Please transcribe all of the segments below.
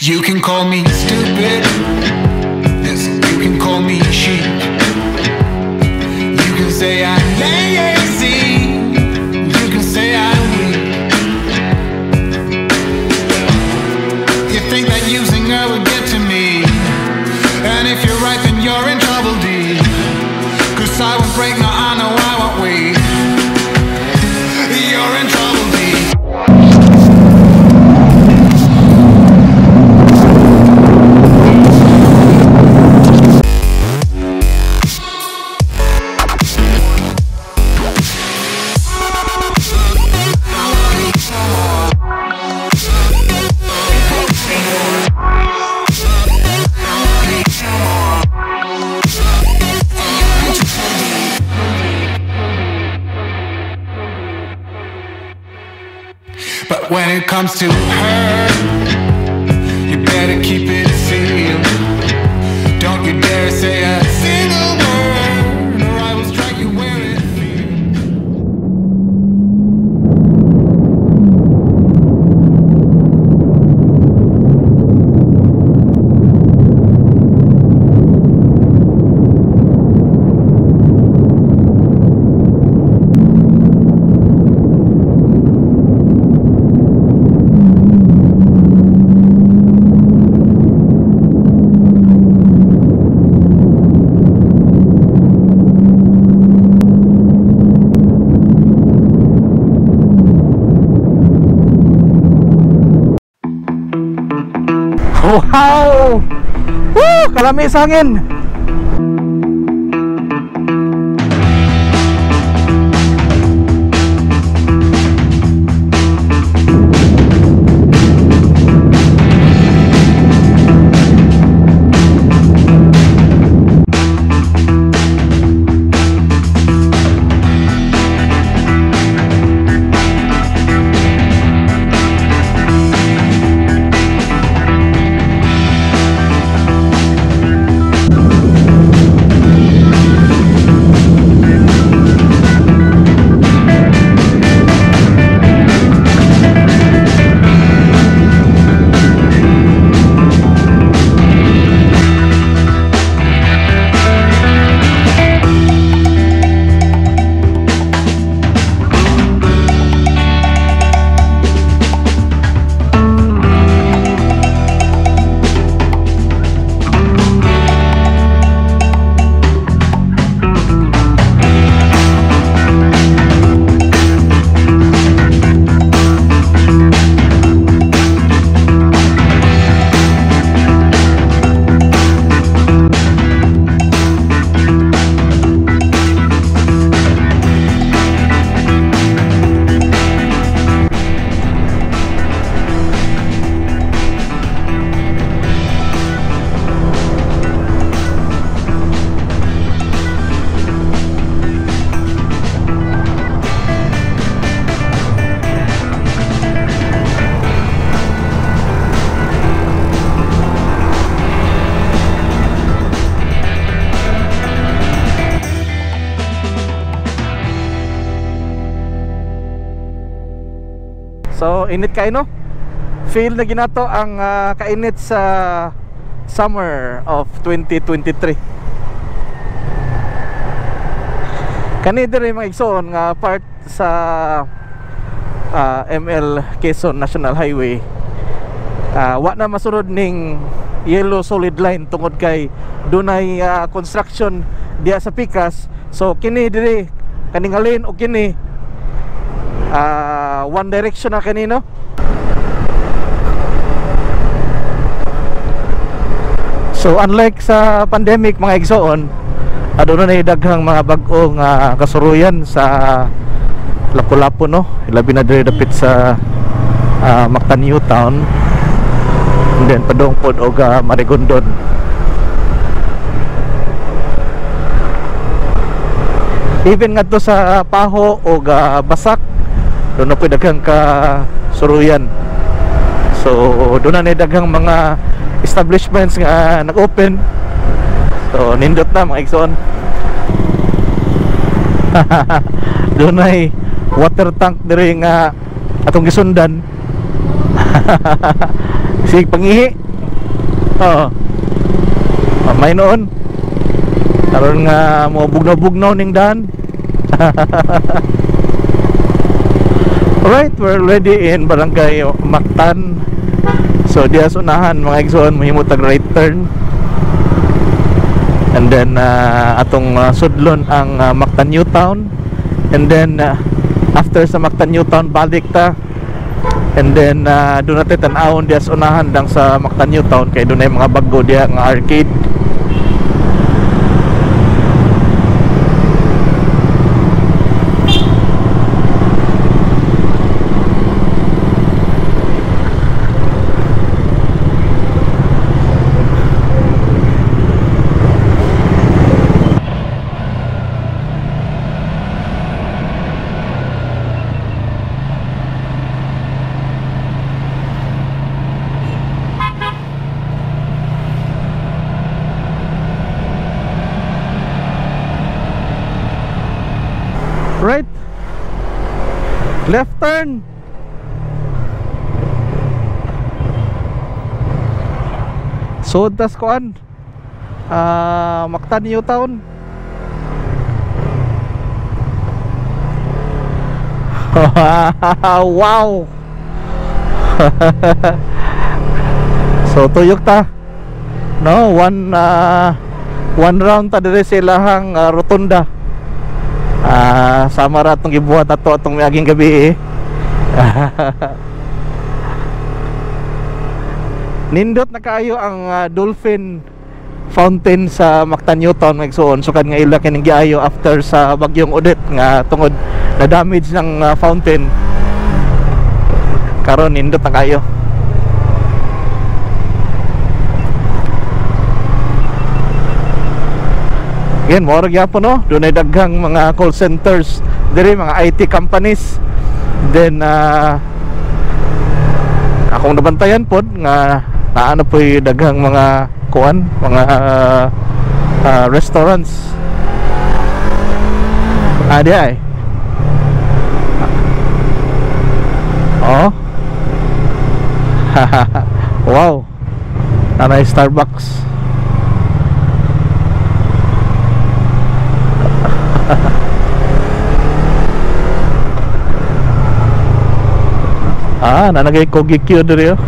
You can call me stupid. Yes, you can call me sheep. You can say I'm lazy. You can say I'm weak. You think that using her would get to me, and if you're right, then you're in trouble deep. 'Cause I won't break, no, I know I won't wait. You're in trouble deep. But when it comes to her, you better keep it sealed. Don't you dare say a single word, or I will strike you where it feels. Wow! Woo! Kalami sa hangin! So init kayo, no? Feel na ginato ang kainit sa summer of 2023. Kani diri mga igsoon nga part sa ML Quezon National Highway. Wa na masunod ning yellow solid line tungod kay dunay construction diya sa pikas. So kini diri kaning lane og kini one direction na kanino. So unlike sa pandemic mga igsoon, aduna na daghang mga bag-o nga kasuruyan sa Lapu-Lapu, no? Labi na diri dapit sa Mactan New Town, and then padung pod og Marigondon. Even ngadto sa Paho og Basak, doon na po daghang kasuruyan. So doon na daghang mga establishments nga nag-open. So nindot na mga igsoon. Doon ay water tank diri nga atong gisundan. Sige pangihi. Oo. May noon. Karon nga mo bugnaw-bugnaw ning daan. Alright, we're already in Barangay Mactan. So diha sa unahan mga igsoon, mahimo tag right turn. And then atong sudlon ang Mactan New Town. And then after sa Mactan New Town, balik ta. And then doon natin tan-awon diha sa unahan dang sa Mactan New Town kay doon ay mga bago diha nga arcade. Right, left turn. So tas kuan Mactan New Town. Wow. So tuyok ta, no? One round ta dire sa ilahang rotunda. Sama ra atong gibuhat ato atong miaging gabi eh. Nindot na kaayo ang Dolphin Fountain sa Mactan New Town mga igsoon. Sukad nga ila kining giayo after sa bagyong Odette nga tungod na damage ng fountain. Karon nindot na kaayo. Again, mao ra gyapon, no? Dunay daghang mga call centers diri, mga IT companies. Then akong nabantayan pod nga naano po'y daghang mga kuan, mga restaurants. Di ay. Oh. Wow. Nanay Starbucks. Nanagay Kogi Q diri oh.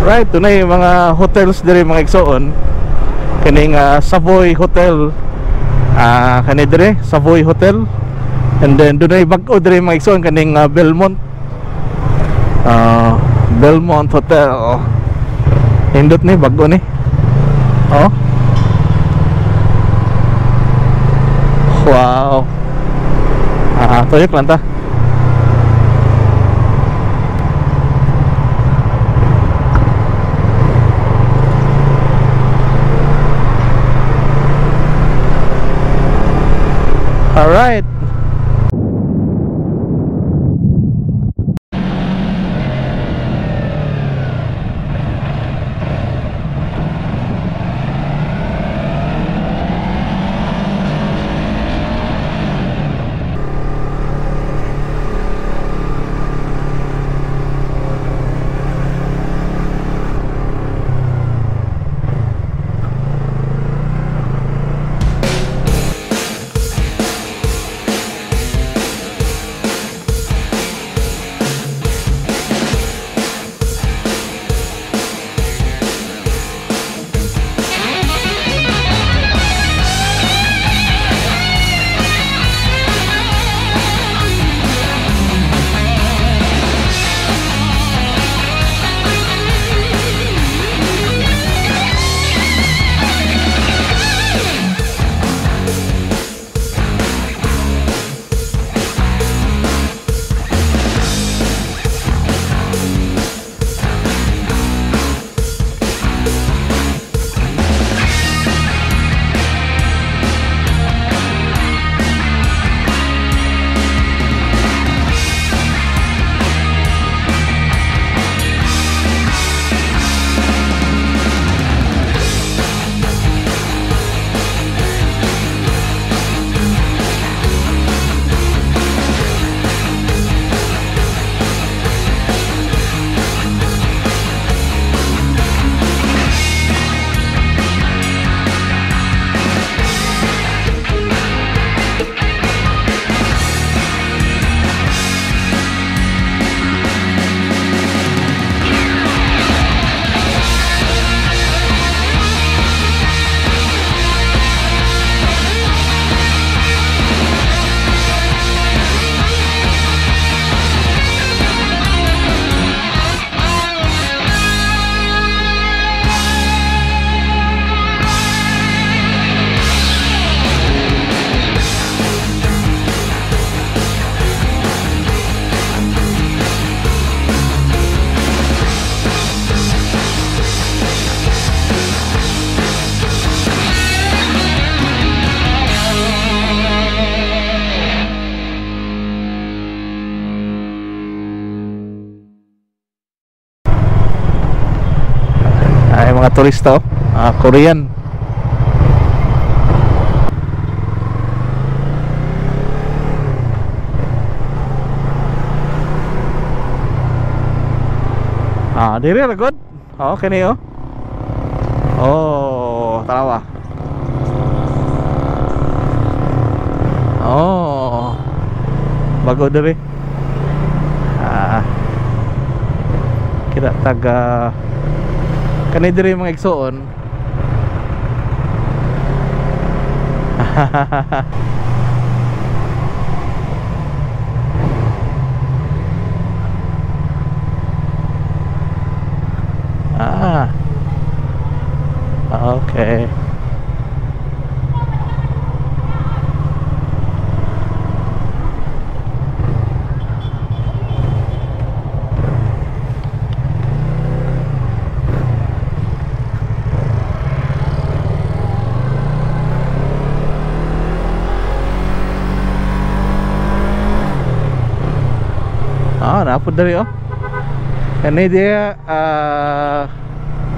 Right, tunay mga hotels diri mga igsoon. Kaning Savoy Hotel, kani diri Savoy Hotel. And then dunay bag-o diri mga igsoon kaning Belmont, Belmont Hotel. Oh. Nindot ni, bag-o ni. Oh. Wow. Tuyok lang ta. Alright. Mga turista, oh. Korean. Diri ra good. Oh, kini oh. Oh, tarawa. Oh. Bago diri. Kita taga kani diri mga igsoon. Okay. Napod diri oh. Kani dia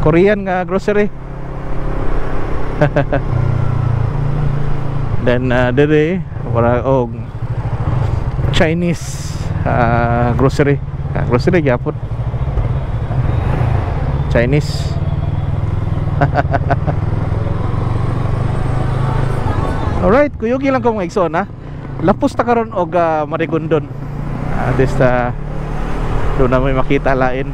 Korean nga grocery. Then diri wala og Chinese grocery. Grocery gyapon. Chinese. Alright, kuyugi lang ko mga igsoon ha. Lapos ta karon og Marigondon. This doon na may makita lain.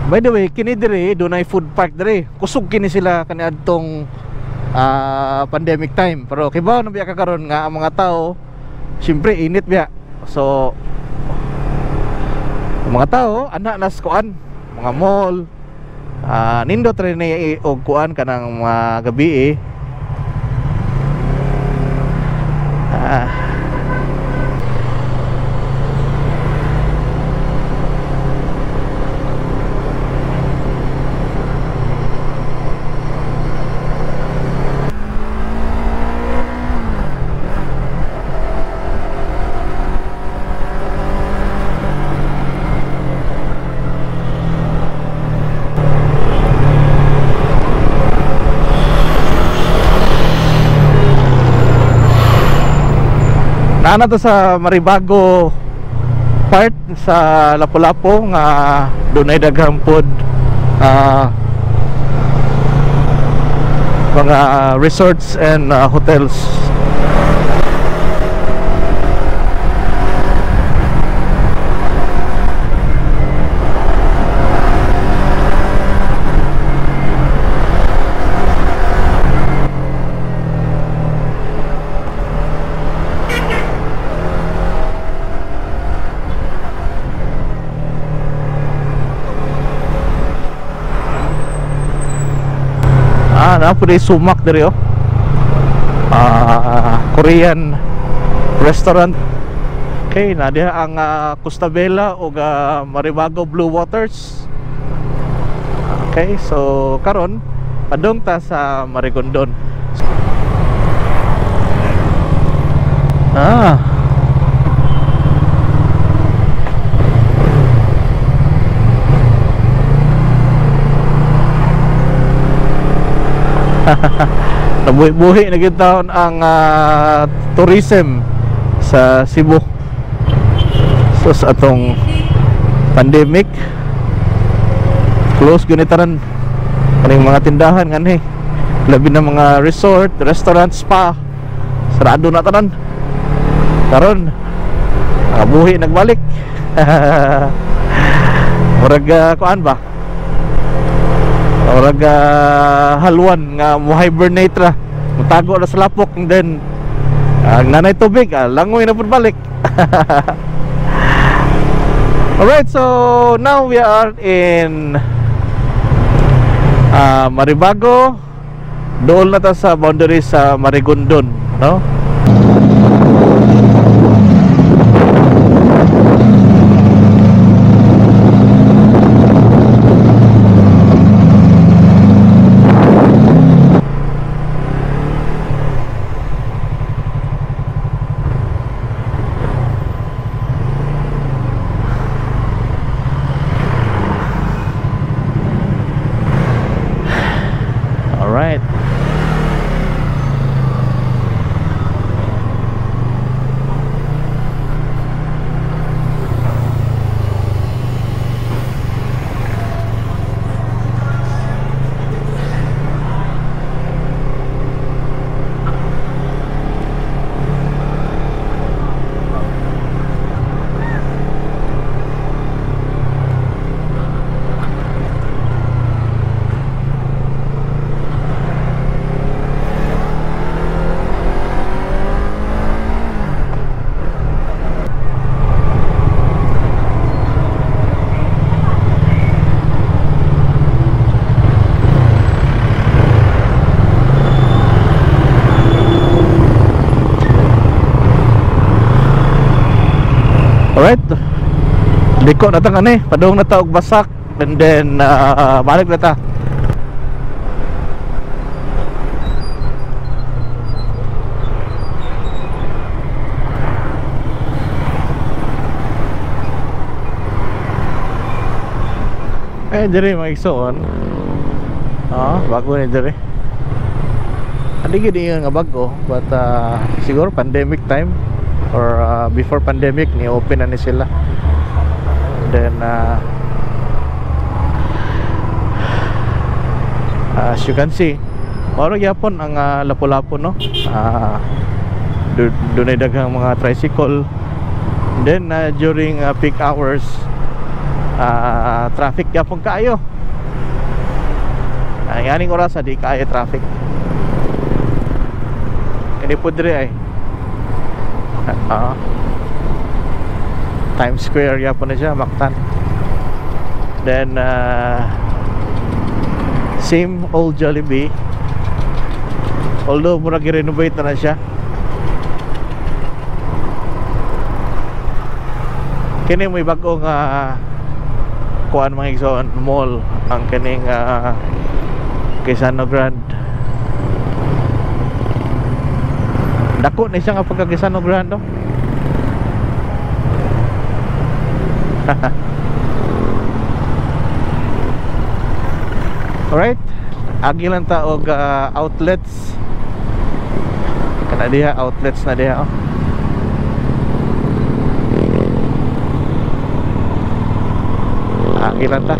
By the way, kini diri dunay food park diri. Kusog kini sila kaniadtong pandemic time. Pero kibaw na biya ka karon nga ang mga tao siyempre init biya. So ang mga tao ana nas kuan, mga mall, nindot rin ni og kuan kanang mga gabi eh. Naa to sa Maribago part sa Lapu-Lapu nga dunay daghang pod mga resorts and hotels. Na po sumak diri oh. Korean restaurant. Okay, na diha ang Costabella ug Maribago Blue Waters. Okay, so karon padung ta sa Marigondon. Nabuhi-buhi na gyud taon ang tourism sa Cebu. So sa atong pandemic, close gyud ni tanan kaning mga tindahan nganhi, labi na mga resort, restaurant, spa, sarado na tanan. Karon buhi nagbalik. Murag kuan ba? Murag halwan nga mo hibernate ra, mutago ra sa lapok, and then ang nanay tubig, langoy na pud balik. Alright, so now we are in Maribago. Dool na ta sa boundary sa Marigondon, no? Alright, liko na ta kani, padung na ta og Basak, and then balik na ta. Eh, diri mga igsoon. Ah, bago ni diri. Adi gid nga bago, but siguro pandemic time or before pandemic ni open na ni sila. And then as you can see, mao ra gyapon ang Lapu-Lapu, no. Dunay daghang mga tricycle. And then during peak hours, traffic gyapon kaayo. Ang aning oras di kaayo traffic. Kani po diri ay Times Square gyapon na siya, Mactan. Then same old Jollibee, although murag i-renovate na siya. Kini may bag-ong kuan mga igsoon, mall ang kining Gaisano Grand. Dako na siya nga pagka Gaisano Grand, oh. Alright, agi lang ta og outlets. Kana diha, outlets na diha, oh. Agi lang ta.